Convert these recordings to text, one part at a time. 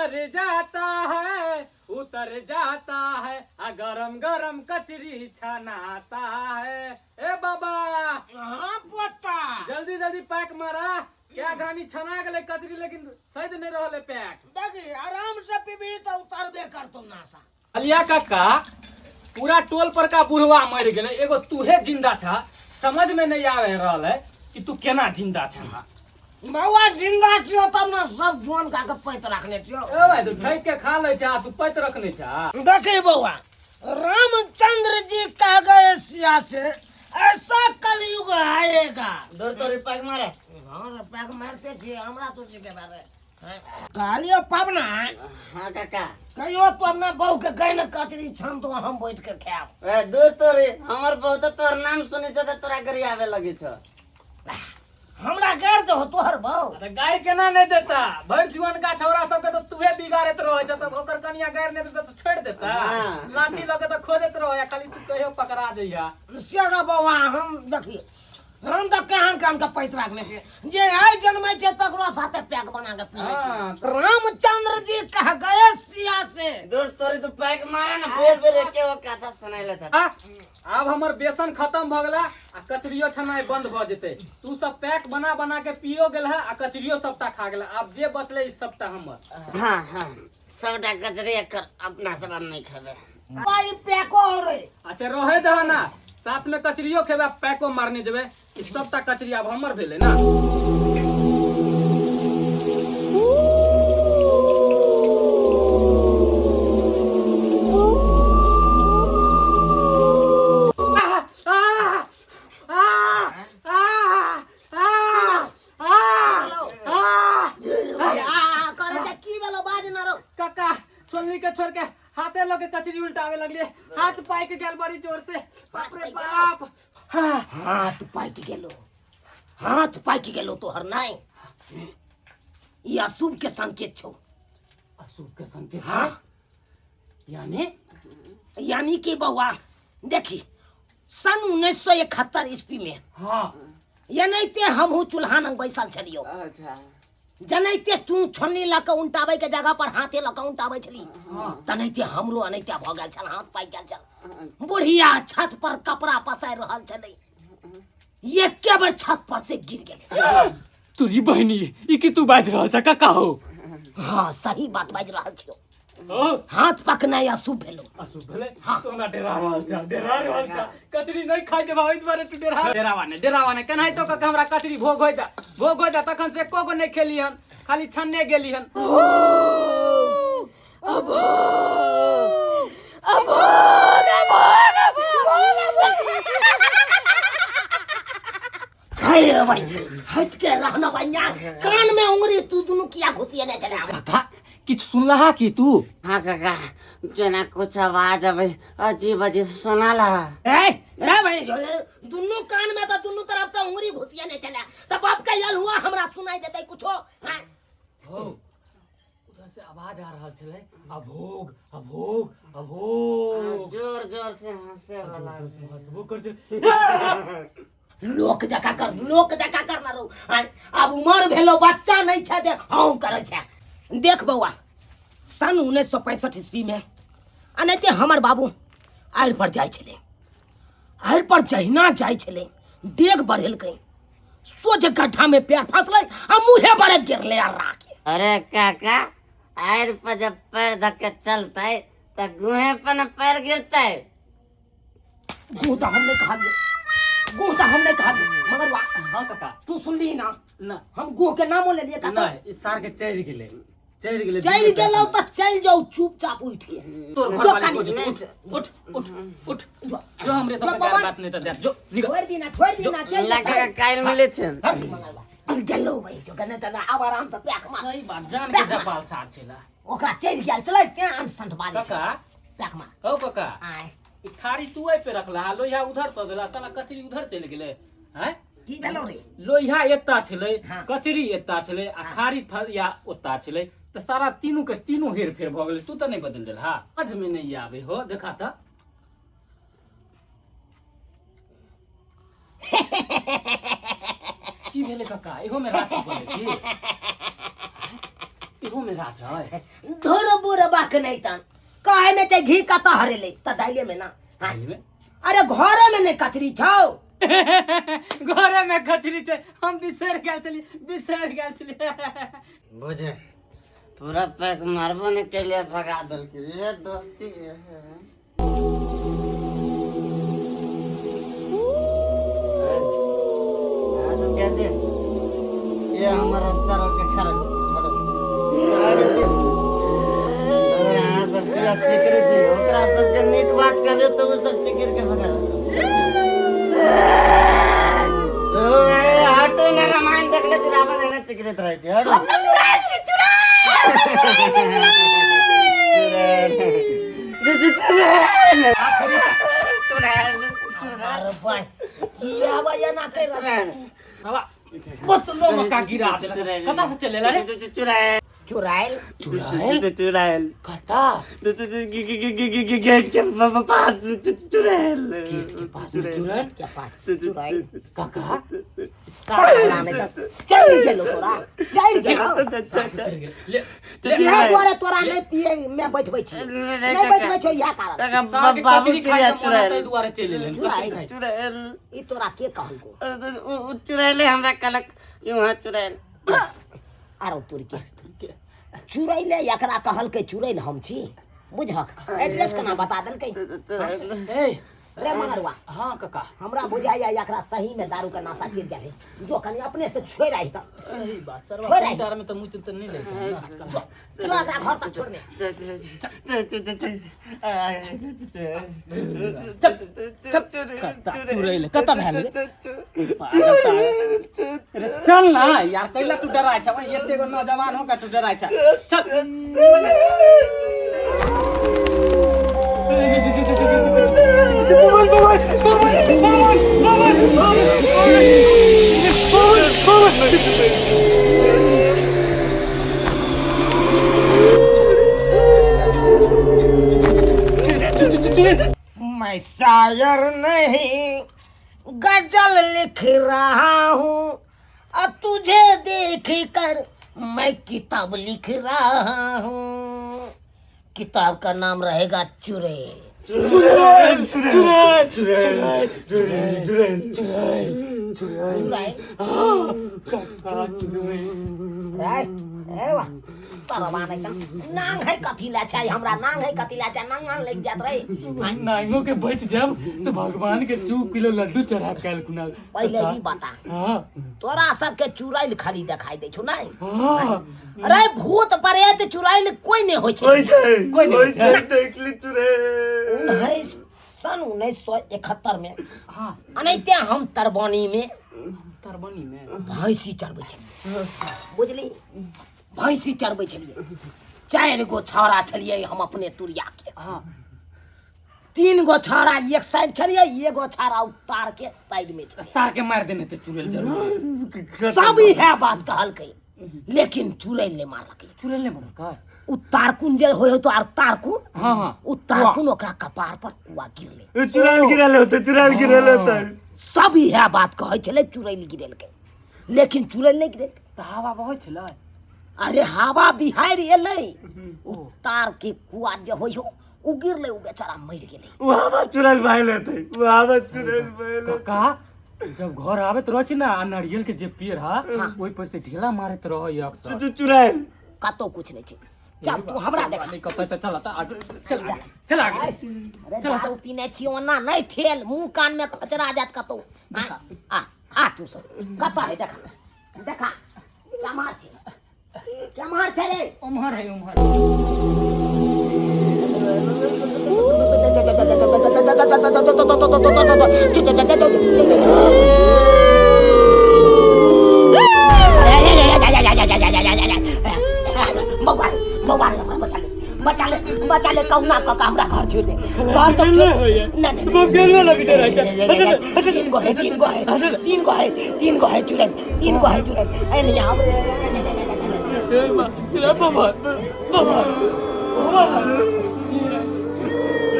उतर जाता है, उतर जाता है, आ गरम गरम कचरी छनाता है। ए बाबा। हाँ पोता। जल्दी जल्दी पैक मारा, क्या घानी छना गेलै कचरी, लेकिन सैद नहीं रहले पैक। देखी, आराम से पीबी तो उतारबे करतो नासा। अलिया काका, पूरा टोल पर का बुढ़वा मर गेलै, एगो तूहे जिंदा छा। समझ में नहीं आवे रहल है कि तू केना जिंदा छा। बौआ, जिंदा छियो तब ने सब जुआन का के पैत रखने छियो। ए भाई, तू ठैक के खा लै छा, तू पैत रखने छा। देखी बौआ, रामचंद्र जी कह गए सिया से, ऐसा कलयुग आएगा। दूर तोरी, पैक मारे। हाँ रे, पैक मारते छियै, हमरा तू सिखे बारे कहलियो पबना। हाँ काका। कहियो तू अपना बहू के कहि ने कचरी छान तो हम बैठ के खायब। ए दूर तोरी, हमर बहू तो तोर नाम सुनी छो तो तोरा गरियावे लगी छो। हमरा गारि दहो तोहर बहू। तऽ गारि केना नहि देता? भरि जुअनका छौड़ा सबके तऽ तूहे बिगाड़ैत रहै छ, तऽ ओकर कनिया गारि नहि देता तऽ छोड़ि देता? हाँ। लाठी लऽ के तऽ खोजैत रहै, खाली तू कहियो पकड़ा जइहा। से रे बौआ, हम देखिए, हम तऽ केहन केहन के पैत राखने छियै, जे आइ जन्मै छै तकरो साथे पैक बना के पीबै हाँ। छियै। रामचंद्र जी कह गए सिया से। दूर तोरी, तू पैक मारे ना, बेर बेर एके गो कथा सुनाइले छ। आब हमर बेसन खत्म भऽ गेला आ कचरियो छनाइ बंद भऽ जेतै। तू सब पैक बना बना के पियो गेल है आ कचरियो सबटा खा गेल। आब जे बचलै ई सबटा हमर। हाँ हाँ, सबटा कचरी एकर, अपना सब आब नहीं खेबे। भाई, पैको हो रे। अच्छा, रहे दह ना, साथ में कचरियो खेबै आ पैको मारने जेबै। ई सबटा कचरी आब हमर भेलै ना। आह! आह! आह! आह! आह! आह! आह! आ करे छै की भेलो, बाज ना रो। काका, छोलनी के छोड़ के हाथे लगे कचरी उल्टावे लगलिए, हाथ पाइक गेल बड़ी जोर से। बाप रे बाप! हाँ। हाथ पाकि गेलो, हाथ पाकि गेलो तोहर। नहीं, ई अशुभ के संकेत छौ। अशुभ के संकेत? हाँ। यानी? यानी कि बौआ देखी, सन 1971 ईस्वी में एनाहिते हमहूँ चूल्हा लग बैसल छलियौ। अच्छा। जनाहिते तू छोलनी लऽ कऽ उल्टाबै के जगह पर हाथे लऽ कऽ उल्टाबै छली, तनाहिते हमरो अनाहिते भऽ गेल छल, हाथ पाकि गेल छल। बुढ़िया छत पर कपड़ा पसारि रहल छलै, एके बेर छत पर से गिर गेलै। तुरी बहिनी, ई की तू बाजि रहल छ काका हो? हाँ, सही बात बाजि रहल छियौ। हो। हाथ पकनाइ अशुभ भेलौ। अशुभ भेलै? हाँ। तू हमरा डरा रहल छ, डरा रहल छ। कचरी नहि खाइ देबा, ओहि दुआरे तू डरा। डरावा नहि, डरावा नहि। केनाहितो कऽ के हमरा कचरी भोग होय दे, भोग होय दे। तखन से एको गो नहि खेली हन, खाली छन्ने गेली हन। हे भाई, हट के रहना भैया, कान में उंगली तू दुनू किया घुसिएने छले हमरा? काका, किछु सुनलहा की तू? हाँ काका, जेना कुछ आवाज अबे अजीब अजीब सुनाला। ए रे भाई, जो दुनू कान में तो दुनू तरफ से उंगली घुसिएने छले, त बाप के यल हुआ हमरा सुनाई देते कुछो? हाँ? हो, उधर से आवाज आ रहल छलै, अभोग अभोग अभोग। जोर जोर से हंसे वाला। जोर से हंसबो कर छलै। लोक जका कर, लोक जका कर ना रो। आय, आब उमर भेलो, बच्चा नहीं छै जे हूँ करै छै। देख बौआ, सन 1965 ईस्वी में अनाहिते हमर बाबू आड़ि पर जाइ छलै। आड़ि पर जहिना जाइ छलै, डेग बढ़ेलकै, सोझ गड्ढा में पैर फंसलै आ मुँहे बड़े गिरलै आ राखे। अरे काका, आयर पर जब पैर धक्के चलते तो गुहे पर न पैर गिरते। गुह तो हम नहीं कहलिए, गुह तो हम नहीं कहलिए, मगर वाह। हाँ काका। तू सुनली ना? ना। हम गुह के नामो ले लिए काका। नहीं, इस सार के चढ़ गेलै, चढ़ गेलै। चलि गेलौ तऽ चलि जाउ चुपचाप उठि के। तोर घर जो वाली कानी। को उठ उठ उठ उठ, जो हमरे सब जो के पवन। बात नहीं त देख, जो निकल। छोड़ि दीना, छोड़ि दीना, चलि लगा के काल्हि मिले छै। गेलौ भाई, जो गने तना आब आराम से पैक मार। सही बात, जान के जपाल सार छेला। ओकरा चढ़ि गेल छलै तें अनसंठ बाजै छै। काका। पैक मार। हौ काका। आय। ई थारी तू एहि पे रखला, लोहिया उधर पर गेला, साला कचरी उधर चलि गेलै हैं। की भेलौ रे? लोहिया एत्ता छलै, हाँ। कचरी एत्ता छलै आ खारी थरिया ओत्ता छलै, तऽ सारा तीनू के तीनू हेर फेर भऽ गेलै। तू तऽ नहि बदलि देलहा? समझ में नहि आबै हो, देखा तऽ। की भेलै काका, इहो में राति बनै छी? इहो में राज है धुर बुरबाक नहीं तन कहे नहीं छै घी कतऽ हरेलै तऽ दाइले में ना हाँ। अरे घरे में नहीं कचरी छौ घरे में कचरी छै हम बिसरि गेल छली बिसरि गेल छली बुझे पूरा पैक मारबो नहीं के लिए भगा देलकै ये दोस्ती है। अहाँ सब के छी? ये हमर रास्ता रोक के खड़ा हटो। और अहाँ सब के चिकरै छी ओकरा सबके नीक बात कहलियौ तऽ ओ सब चिकरि के भगा हटो ना रामायण देखले छी रावण एना चिकरैत रहै छै हटो। चुरायल छी चुरायल चुड़ैल चुड़ैल चुड़ैल अरे भाई की आवा एना कर चुड़ैल बाबा बोतलो मक्का गिरा देलक कतऽ से चले रे चुड़ैल चुरायल चुड़ैल चुड़ैल कतऽ गेट के पास चुड़ैल गेट के पास में चुड़ैल के पास चुरायल काका साला नहीं तऽ चलि गेलो तोरा चलि गेलो चल गेल ले इएह दुआरे तोरा नहि पिए मे बैठबै छी नहि बैठबै छौ इएह कारण साग के कचरी खाइ के मन ताहि दुआरे चलि एलै कचरी खाइ चुड़ैल ई तोरा के कहलको चुड़ैले हमरा कहलक वहाँ चुड़ैल आरो तोर के चुड़ैले एकरा कहलकै चुड़ैल हम छी बुझहक एड्रेस केना बता देलकै ए रे मगरवा हाँ काका हमरा बुझाइया एकरा सही में दारू के नशा चढ़ि गेल है जो कनी अपने से छोड़ि आई तऽ सही बात सरवा छोड़ आई। तार में तो मुँह तो नहीं ले ना जो चलो एकरा घर तक छोड़ने कत्ता चुड़ैल कत्ता भेल रे पागल तागल। अरे चल ना यार कैला तू डराय छ एते गो नौजवान हो का तू डराय छ चल मैं शायर नहीं गजल लिख रहा हूँ और तुझे देख कर मैं किताब लिख रहा हूँ किताब का नाम रहेगा चुड़ैल चुड़ैल चुड़ैल चुड़ैल चुड़ैल चुड़ैल रे रे वाह सरवा नहीं त नांग है कथी ला छै हमरा नांग है कथी ला छै नांग नांग लागि जात रे नांगो के बच जाब तो भगवान के 2 किलो लड्डू चढ़ा काल कुना पहिले ई बता हाँ तोरा सबके चुड़ैल खाली देखाई दै छौ नहीं हाँ अरे भूत प्रेत चुड़ैल कोई नहीं होइ छै कोई नहीं ओइ छै देखली चुड़ैल उन्नैस सन 1971 में हाँ अनैते हम तरबनी में तरबनी में भैंसी चरबै छलियै बुझली भैंसी चरबै छलियै चारि गो छौड़ा छलियै हम अपने तुरिया के हाँ तीन गो छौड़ा एक साइड छलियै एगो छौड़ा उतार के साइड में छलियै सार के मार देने ते चुड़ैल जरूर सब इएह बात कहलकै लेकिन चुड़ैल नहि मारलकै चुड़ैल नहीं मरल का उ तारकुन जे होइ तो आर तारकुन हाँ हाँ उ तारकुन ओकरा कपार पर कुआ गिरलै चुड़ैल गिरल होते चुड़ैल गिरल होते सब इएह बात कहै छलै चुड़ैल गिरेलकै लेकिन चुड़ैल नहि गिरेलकै तऽ हवा बहै छलै अरे हवा बिहाड़ि एलै उ तार के कुआ जे होइ हो उ गिरलै उ बेचारा मरि गेलै उ हवा चुड़ैल भाइल होते उ हवा चुड़ैल भाइल काका जब घर आबैत रहै छै ने आ नारियल के जे पेड़ है ओहि पर से ढेला मारैत रहै अक्सर तू चुड़ैल कतौ कुछ नहि छै चल तू हमरा देखा नहीं कतौ तऽ चल तऽ आगे चल आगे चल आगे अरे दारू पीने छी ओना नहि ठेल मुंह कान में खोचरा जात कतौ आ आ आ तू सब कतऽ है देखा देखा केम्हर छै केम्हर छै रे उम्हर है उम्हर बौआ बौआ बचा ले बचा ले बचा ले कहुना कऽ हमरा घर छोड़ दे घर तो नहीं नहीं तीन गो है तीन गो है तीन गो है तीन गो है चुड़ैल तीन गो है चुड़ैल ए नहीं आब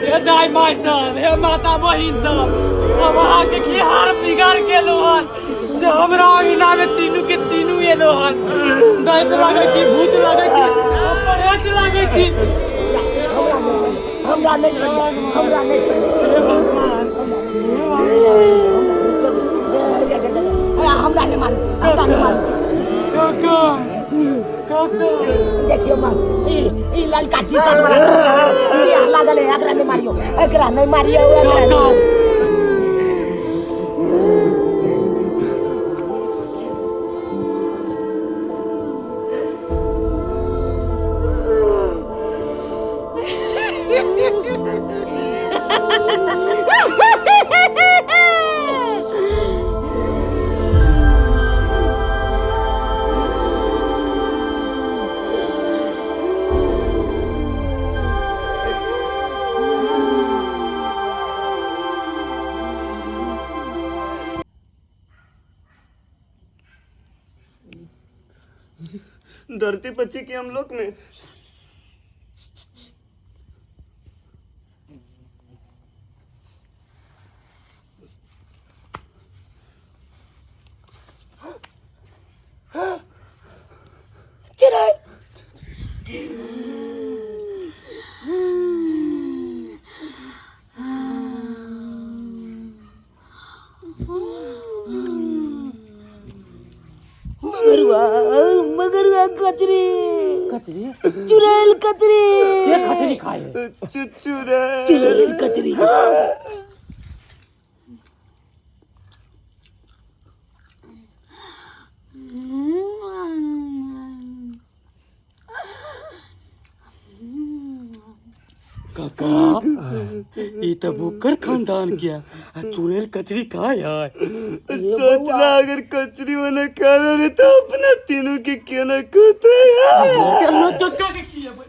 हे दाइ माय सब हे माता बहिन सब हम अहाँके की हार बिगाड़ गेलहुँ हन जे हमरा अंगना में तीनू के तीनू एलो हन। दैत लागै छी, भूत लागै छी, प्रेत लागै छी। हमरा नहि छोड़िए, हमरा नहि छोड़िए, हमरा नहि मारू, हमरा नहि मारू। काका, काका, देखियो मार, ई ई ललका टी शर्ट वाला बियाह लागल है, एकरा नहि मारियो, एकरा नहि मारियो, एकरा नहि। धरती पची की हम लोग में चिड़ै मगरुआ, मगरुआ कचरी, कचरी, चुड़ैल कचरी। के कचरी खाए? चुचुरे चुड़ैल कचरी। काका, ई तऽ बुकर खानदान किया आ चुड़ैल कचरी खाय है। सोचना अगर कचरी वाला खा ले तो अपना तीनों के केना कहते केना काका के खिएबै?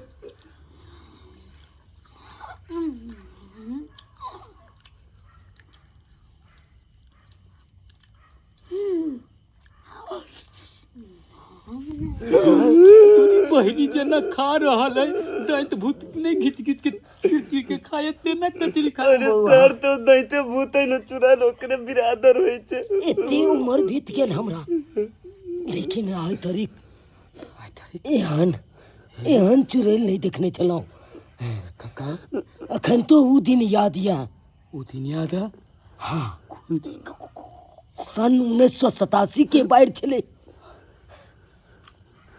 बहिनी जेना खा रहल है, दैत भूत नहीं घिच घिच के चीर चीर के खाए तेना कचरी खाए। अरे सर, तो दैते भूत है न चुड़ैल ओकरे बिरादर होय छै। एते उमर बीत गेल हमरा, लेकिन आइ धरि एहन एहन चुड़ैल नहीं देखने छलहुँ। काका, अखन तो ऊ दिन याद यऽ। ऊ दिन याद है? हाँ, सन 1987 के बाढ़ि छलै,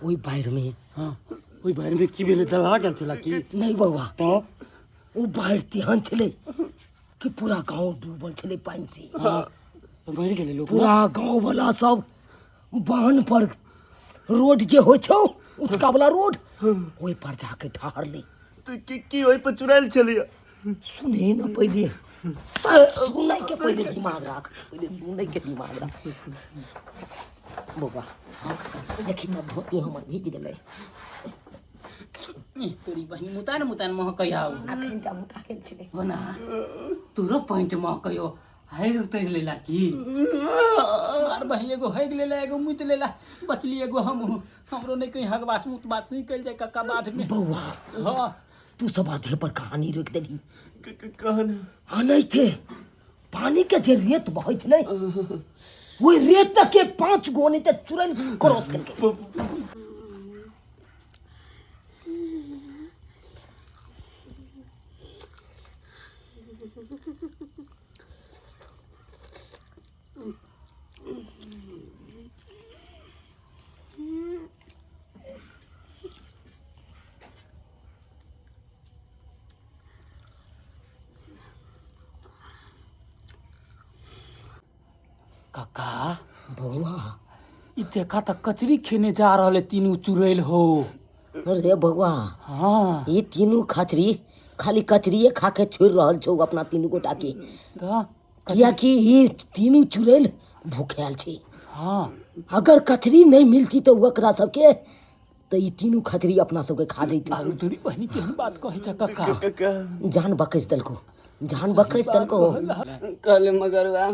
ओहि बाढ़ि में। हाँ, ओहि बाढ़ि में की भेलै? दला गेल छला की? नहीं बौआ। तो ओ बाढ़ि तेहन छलै कि पूरा गाँव डूबल छलै पानि से। हाँ, तो मरि गेलै लोक? पूरा गाँव वाला सब बान्ह पर, रोड जे होइ छौ उचका वाला रोड, ओहि पर जाके ठहरलै। तो की ओहि पर चुड़ैल छलियै? सुने न, पहिले सुनै के पहिले दिमाग राख, पहिले सुनै के दिमाग राख। बौआ, देखी न, धोती हमर भीज गेलै। ई तोरी बहिन, मुतान मुतान महकै आउ। अखन का मुता गेल छलै। हो ना, तोरो पैंट महकयो। हैग उतरि लेला की? मार बहिन, एगो हैग लेला, एगो मुति लेला, बचली एगो हम। हमरो नहीं कहीं हगबास मुत बात नहीं कल जाए काका बाद में। बौआ। हाँ। तू सब आधे पर कहानी रोकि देली। कहन। आ नहीं थे, पानी के जे रेत बहै छलै, ओहि रेत के 5 गो नहीं तऽ चुड़ैल क्रॉस केलकै। काका। बौआ। ई देखा तऽ कचरी खेने जा रहल है तीनू चुड़ैल हो। अरे बौआ। हाँ। ई तीनू खचरी खाली कचरिए खा के छोड़ि रहल छौ अपना तीनू गोटा के। तऽ कियाकि ई तीनू चुड़ैल भूखायल छै। हाँ। अगर कचरी नहीं मिलती तऽ ओकरा सबके तऽ ई तीनू खचरी अपना सबके खा जैतै। आरु तोरी बहिनी, केहन बात कहै छ काका? काका। जान बकैस देलको, जान बकैस देलको। कहले मगरवा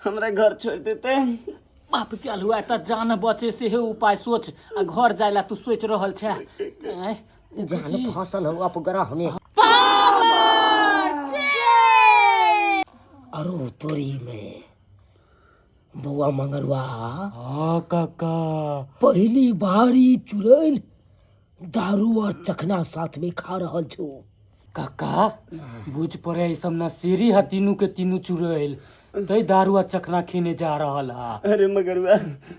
हमरा घर छोड़ देते। बाप के अलुआ, तऽ जान बचे से हे उपाय सोच आ घर जाय ला तू सोच रहल छै? आँय, जान फसल हो अपग्रह में। अरो तोरी में बौआ मंगरुआ। हाँ काका। पहली बार ई चुड़ैल दारू और चखना साथ में खा रहल छौ। काका बुझ पड़े ई सब नशेरी है, तीनू के तीनू चुड़ैल तै दारू आ चखना खेने जा रहल है। अरे मगरुआ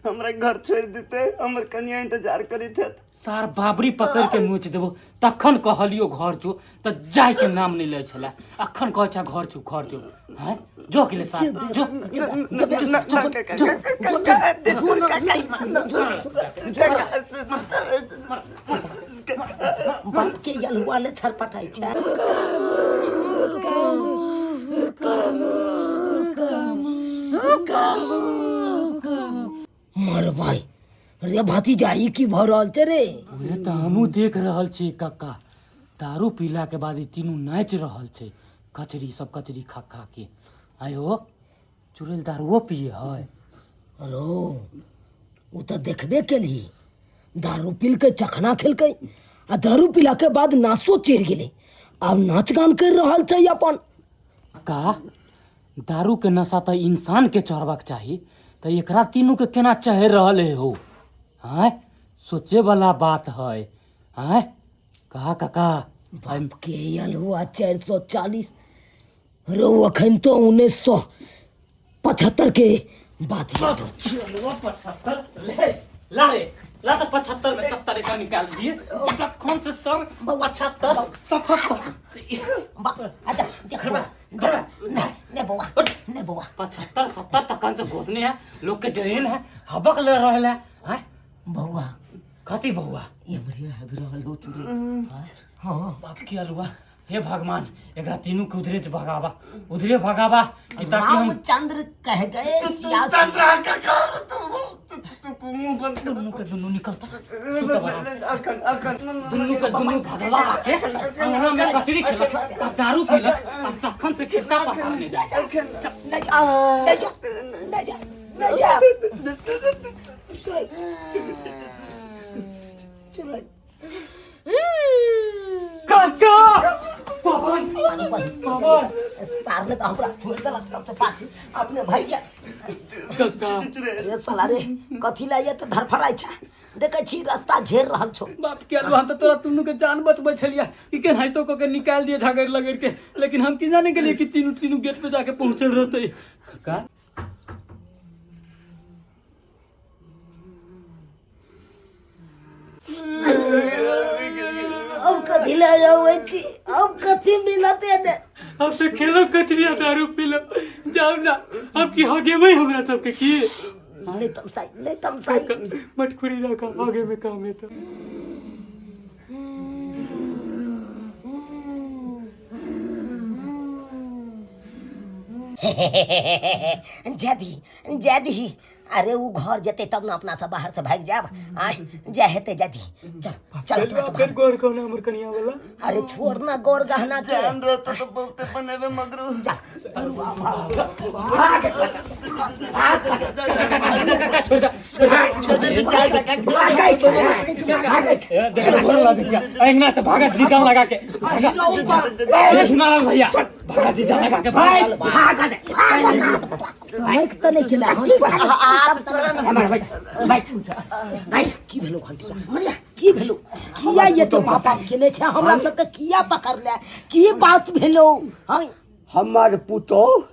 हमरा घर छोड़ देते, हमर कनिया इंतजार करैत हैत। सार बाबरी पकड़ के नोच देबो तखन कहलियो घर जो त जाय के नाम नहीं लै छला, अखन कहै छ घर जो घर जो। हैं जो के ले सार जो। बस के यलुआ ले छरपटाइ छै। मरबै रे भतीजा, ई की भऽ रहल छै रे? उहे तऽ हमहूँ देख रहल छी काका, दारू पीला के बाद ई तीनू नाचि रहल छै कचरी सब कचरी खा खा के। आयो चुड़ैल दारुओ पिए है? रो ओ तऽ देखबे केलही, दारू पीलकै चखना खेलकै आ दारू पीला के बाद नाचो चढ़ि गेलै, आब नाच गान करि रहल छै अपन। का दारू के नशा तऽ इंसान के चढ़बाक चाही, तऽ एकरा तीनू के केना चढ़ि रहल है हो? आँय सोचे वाला बात है। आँय कहा काका? बाप के अलहुआ 440 रो, अखन तो 1975 के बात याद हो। 75 ले ला रे ला तो 75 में 70 एक निकाल दिए कौन से सर 75 77। अच्छा देख बौआ, देख, नहीं नहीं बौआ, नहीं बौआ। 75 70 तक से घुसने है, लोग के ड्रेन है, हबक ले रहल है। हैं बौआ कथी बौआ? एमहरे आबि रहल हो चुड़ैल। हाँ बाप की अलुआ, हे भगवान एकरा तीनू के उधरे से भगावा, उधरे भगावा कि ताकि हम रामचंद्र कह गए सियासी। दुनू के दुनू निकलता दुनू के दुनू भगवा के अंगना में कचरी खेलक आ दारू पीलक आ तखन से खिस्सा पसारने जाय। नहीं जा, नहीं जा, नहीं जा, नहीं जा। चुड़ैल, चुड़ैल। काका पवन पवन सार ने तो हमरा छोड़ देलक सबसे पाछे अपने भैया। काका रे साला रे, कथी ला ये तो धरफड़ाइ छै, देखै छी रास्ता घेर रहल छौ। बाप के अलुआ, हम तो तोरा तुन्नू के जान बचबै छलिया कि केनाहितो कऽ के निकालि दिए झगड़ि लगड़ के, लेकिन हम की जाने गेलियै कि तीनू तीनू गेट पे जाके पहुँचल रहतै। काका अब कथी ले जाबै छी, अब कथी मिलत ने? अब से खेलो कचरिया दारू पी लो जाओ ना, अब की हगेबै हमरा सबके की? नहीं तमसाई, नहीं तमसाई। मटकुरी रखा आगे में काम है तो। जदी जदी, अरे उ घर जेते तब ना अपना सब बाहर से भाग जाब। आय जा हेते जदी, चल चल अपना सब बाहर। गोर कौन हमर कनिया वाला? अरे छोड़ ना गोर गहना के। जान रहता तो बहुते बनेबे मगरू। चल छोड़ दे भागै छै, भागै छै। देखो गोर लागै छै अंगना से भागत जीजा लगा के। अरे सुना भैया भागत जीजा लगा के भाग भाग भाग। साइक त नहीं खेला। बैठ बैठ। की भेलो घंटिया, की भेलो? किया ये तो पापा खेले छै हमरा सबके, किया पकड़ ले? की बात भेलो? हाँ हमर पुतोह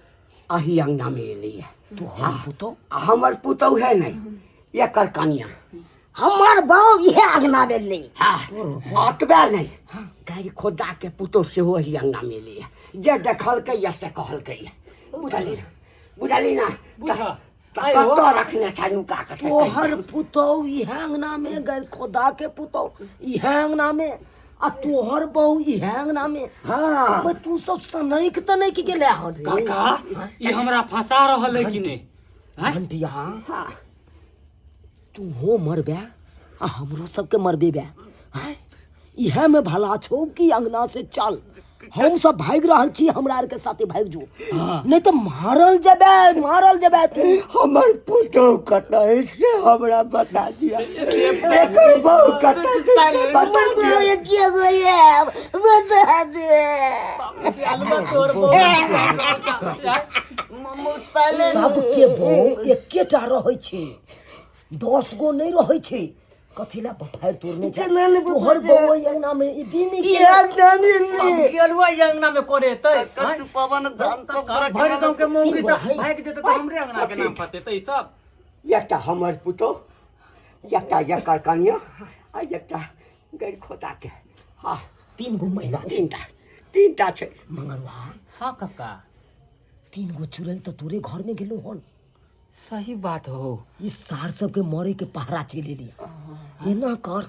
अही अंगना में एलै है। तोहर पुतोह? हमर पुतोह है नहीं, एकर कनिया। हमर बहू इहे अंगना में ले। हाँ अतबे नहीं, गाय खोदा के पुतोह सेहो अही अंगना में एलै है। जे देखलकै या से कहलकै। बुझली ना, बुझली ना? कतऽ रखने छै नुका के से कहि। तोहर पुतोह इहे अंगना में, गैल खोदा के पुतोह इहे अंगना में, आ तोहर बहू इहे अंगना में। हाँ बे तू सब सनैक त नहीं की गेले हन रे? काका ई हमरा फंसा रहल है कि नहीं? घंटिया हाँ तू हो मरबे आ हमरो सबके मरबे बे। हैं इहे में भला छौ कि अंगना से चल, हम सब भागि रहल छी, हमरा आर के साथे भागि जो, नहीं तो मारल जेबे, मारल जेबे तू। हमर पुतोह कतऽ है से हमरा बता दिया, एकर बहू कतऽ छै से बता दिया। बता दे। सबके बौ एकेटा रहै छै, 10 गो नहि रहै छै। कथी ला फाड़ि तोड़ने छै तोहर बौ ओहि अंगना में? ई दिन गेलुआ ई अंगना में करे एतै भरि गाँव के मौगी सब भागि जेतै तऽ हमरे अंगना के नाम फसेतै ई सब। एकटा हमर पुतोह, एकटा एकर कनिया आ एकटा गैर खोता के। हाँ, 3 गो महिला छै। तीनटा, तीनटा छै। मंगलवा। हाँ कक्का। 3 गो चुड़ैल तऽ तोरे घर में गेलो हन। सही बात हो। ई सार सबके मरे के पहरा चलि एली। एना कर,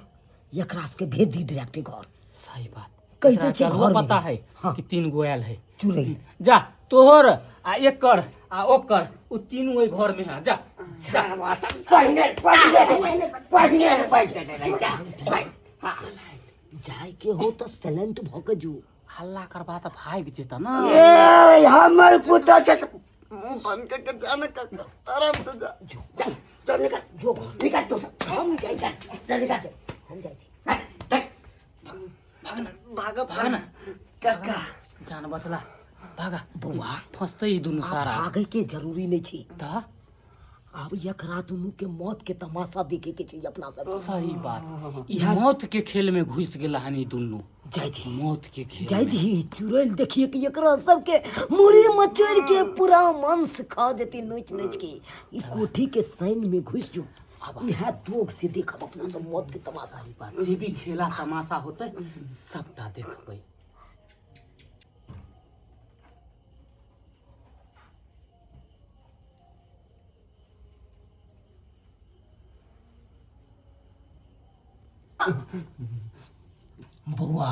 एकरा सबके भेज दी डायरेक्टे घर। सही बात। कहि दै एकरा छै चलहो घर में। पता है हाँ। कि 3 गो आयल है चुड़ैल। जा तोहर आ एकर आ ओकर ओ तीनू ओहि घर में है, जा जा। पहिने पहिने पहिने बैठ जा। जाय के हो तऽ साइलेंट भऽ के जो। हल्ला करबा तऽ भागि जेता ना। ए हमर पुतोह छै। मुंह बंद करके जाना काका, आराम से जा। जो चल चल निकल, जो घर। निकल तू सब। हम जाइ छी। चल निकल। हम जाइ छी। भाग भाग ना काका, जान बचला, भागा बौआ। फसतै ई दुनू आब सारा। भागै के जरूरी नहि छै। तऽ आब एकरा दुनू के मौत के तमाशा देखे के छै अपना सब। सही बात, ई मौत के खेल में घुस गेला हन ई दुनू। जाय दी। मौत के खेल जाय में। दी, चुड़ैल देखिए कि एकरा सबके मुड़ी मचोड़ के पूरा मांस खा जेती नोच नोच के। ई कोठी के सैन में घुस जो, इहा दोग से देखब अपना सब मौत के तमाशा। सही बात, जे भी खेला तमाशा होतै सबटा देखबै। बौआ।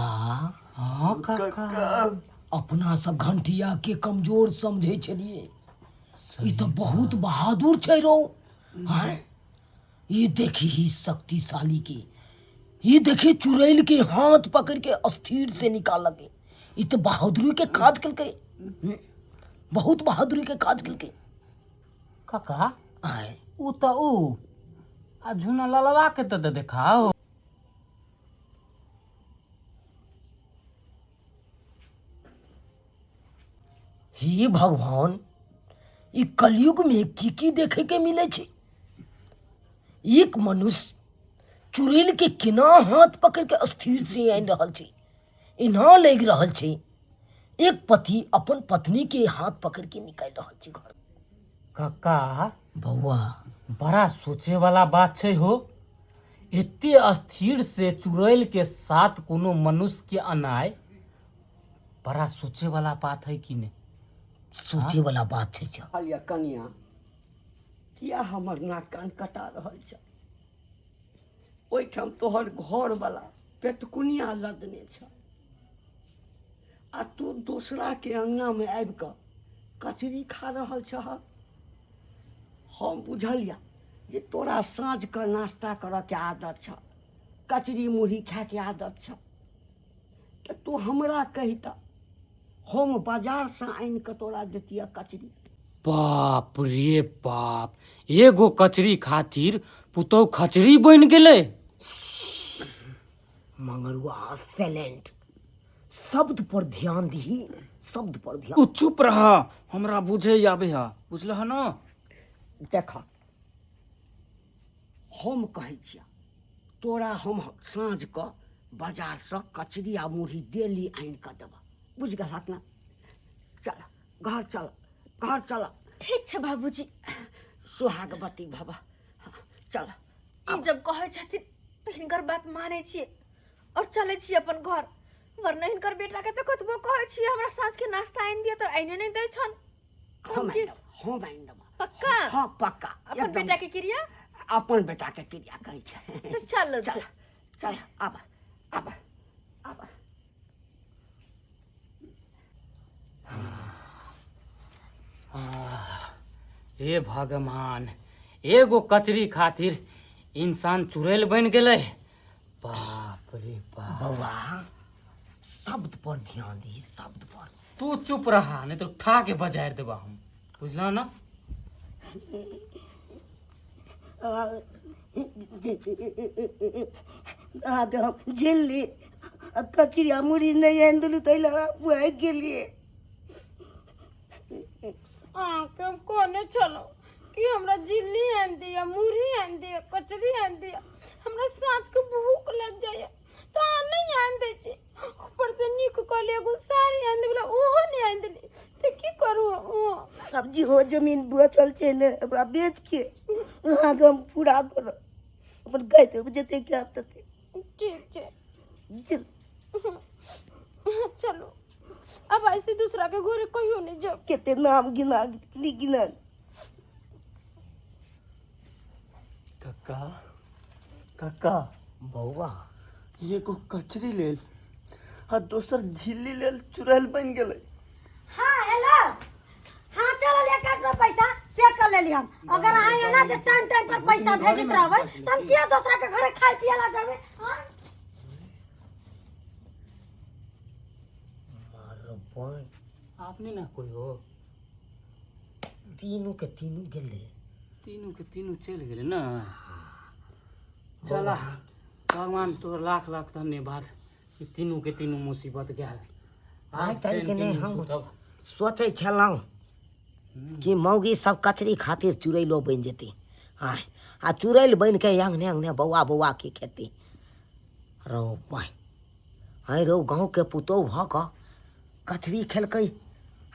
हाँ काका। अपना सब घंटिया के कमजोर समझे छलिए, ई तऽ बहुत बहादुर छै रौ। हैं, ई देखी ही शक्तिशाली के, ई देखी चुड़ैल के हाथ पकड़ के अस्थिर से निकालके। ई तऽ बहादुरी के काज केलकै, बहुत बहादुरी के काज केलकै। काका आय। उ तऽ उ आ झुना ललवा के तऽ देखाओ। हे भगवान, ई कलयुग में की की देखे के मिले छै? एक मनुष्य चुड़ैल के केना हाथ पकड़ के अस्थिर से आनि रहल छै, एना लागि रहल छै एक पति अपन पत्नी के हाथ पकड़ के निकालि रहल छै घर। काका। बौआ। बड़ा सोचे वाला बात छै हो, एते अस्थिर से चुड़ैल के साथ कोनो मनुष्य के अनाय बड़ा सोचे वाला बात है कि नहीं? सोचे वाला बात छै। कहलियै कनिया, किया हमर नाक कान कटा रहल छ? ओहिठाम तोहर घरवला पेटकुनिया लदने छ आ तू दोसरा के अंगना में आबि कऽ कचरी खा रहल छह। हम बुझलिया जे तोरा साँझ के नाश्ता करऽ के आदत छ, कचरी मुरही खायके आदत छ, तऽ तू हमरा कहिता, हम बाजारसँ आनि कऽ तोरा देतियह कचरी। बाप रे बाप, एगो कचरी खातिर पुतोह खचरी बनि गेलै। मंगरुआ साइलेंट, शब्द पर ध्यान दही, शब्द पर ध्यान। तू चुप रह, हमरा बुझे आबे है, बुझलह न? देख, हम कहै छियह तोरा हम साँझ कऽ बाजारसँ कचरी आ मुरही डेली आनि कऽ देबह, बुझि गेलहक ने? चल घर चल, घर चल। ठीक छै बाबूजी। सुहागवती भव, चल। ई जब कहै छथिन तऽ हिनकर बात मानै छियै और चलै छियै अपन घर, वरना हिनकर बेटा के तऽ कतबो कहै छियै हमरा साँझ के नाश्ता आनि दिअ तऽ आनिए नहि दै छन। हम आनि देबह, हम आनि देबह। पक्का? हाँ पक्का। अपन एकदम। बेटा के क्रिया? अपन बेटा के क्रिया कहै छै। तऽ चल चल चल, आब आब आब। हे भगवान, एगो कचरी खातिर इंसान चुड़ैल बनि गेलै। बाप रे बाप। बौआ, शब्द पर ध्यान दी, शब्द पर। तू चुप रहा, नहीं तो उठा के बजारि देबा हम, बुझलह ना? अहाँके हम झेलली आ कचरी आ मुरही नहि आनि देलहुँ ताहि लए भागि गेलियै। अहाँके हम कहने छलहुँ कि हमरा झिल्ली आनि दिअ, मुरही आनि दिअ, कचरी आनि दिअ, हमरा साँझके भूख लागि जाइए, तऽ अहाँ नहि आनि दै छी। ऊपरसँ नीक कहली एगो साड़ी आनि देबला, ओहो नहि आनि देली, तऽ की करू हम? सब्जी हो जमीन बचल छै ने, ओकरा बेच के अहाँके हम पूरा करब। अपन गाय देब जते खायब तते। ठीक छै। चल। चलू, अब ऐसे दूसरा के घरे कहियो नहीं जाओ। केते नाम गिना नहीं गिना। काका, काका। बौआ। एगो कचरी लेल आ दोसर झिल्ली लेल चुड़ैल बनि गेलै। हाँ हेलो, हाँ चलल अकाउंट में पैसा चेक कर लेली हम। अगर अहाँ एना जे टाइम टाइम पर पैसा भेजत रहबै त हम किया दोसरा के घरे खाए पिए ला जेबै? हाँ? मारबै। आपने ना कोई हो। तीनू के तीनू गेलै। तीनू के तीनू चलि गेलै ना। चला भगवान तोहर लाख लाख धन्यवाद कि तीनू के तीनू मुसीबत गेल। आइ आब काल्हि चैन के के नहि नींद हम सुतब। सोचै छलहुँ कि मौगी सब कचरी खातिर चुड़ैलो बनि जेतै। आँय, आ चुड़ैल बनि के अङ्गने अङ्गने बौआ बौआ के खेतै। रौ बाइ, आँय रौ, गाँवके पुतोहु भऽ कऽ कचरी खेलकै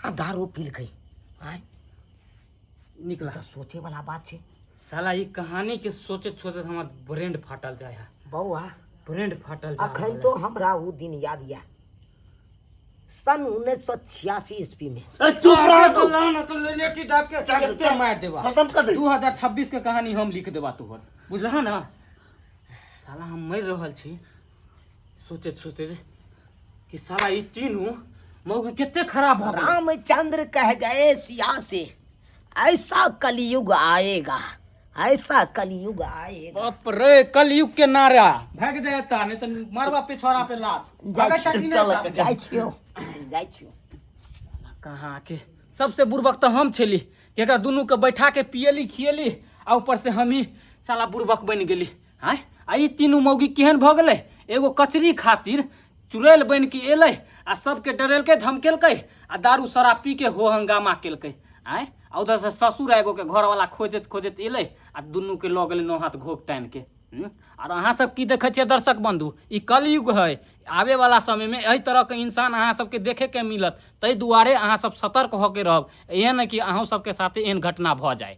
आ दारू पीलकै। आँय, निकला। तऽ सोचैवला बात छै। साला ई कहानी के सोचैत सोचैत हमर ब्रेंड फाटल जाय है। बौआ, ब्रेंड फाटल जा अखन रहल तो हमरा उ दिन याद यऽ, सन 1986 ईस्वी में। ए, चुप रह तू। ना तो ले लेटी दाब के एते मार देबा। खत्म कर दे। 2026 के कहानी हम लिख देबा तोहर, बुझलह ना? साला हम मरि रहल छी सोचैत सोचैत कि साला ई तीनू मौगी कते खराब भऽ गेलै। रामचंद्र कह गए सिया से, ऐसा कलयुग आएगा, ऐसा कलयुग आएगा। बाप रे, कलयुग के नारा भाग जाता, नहीं तो मारवा पिछौड़ा पे लात। जाइ भागै छियौ, छथिन नहि? जाइ छियौ, जाइ छियौ। कहाँ के सबसे बुड़बक तऽ हम छली, एकरा दुनू के बैठा के पियली खियली आ ऊपर से हम ही साला बुड़बक बनि गेली। आँय, आ ई तीनू मौगी केहन भऽ गेलै? एगो कचरी खातिर चुड़ैल बनि के एलै आ सबके डरेलकै धमकेलकै आ दारू शराब पी के हो हंगामा केलकै। आँय, आ उधर से ससुर एगो के घरवाला खोजैत खोजैत एलै आ दुनू के लऽ गेलै नौ हाथ घोघ टानि के। आर अहाँ सब की देखै छियै दर्शक बंधु, ई कलयुग है, आबे वाला समय में एहि तरह के इंसान अहाँ सबके देखे के मिलत, ताहि दुआरे अहाँ सब सतर्क होके रहब, एहन नहि कि अहूँ सबके साथे एहन घटना भऽ जाय।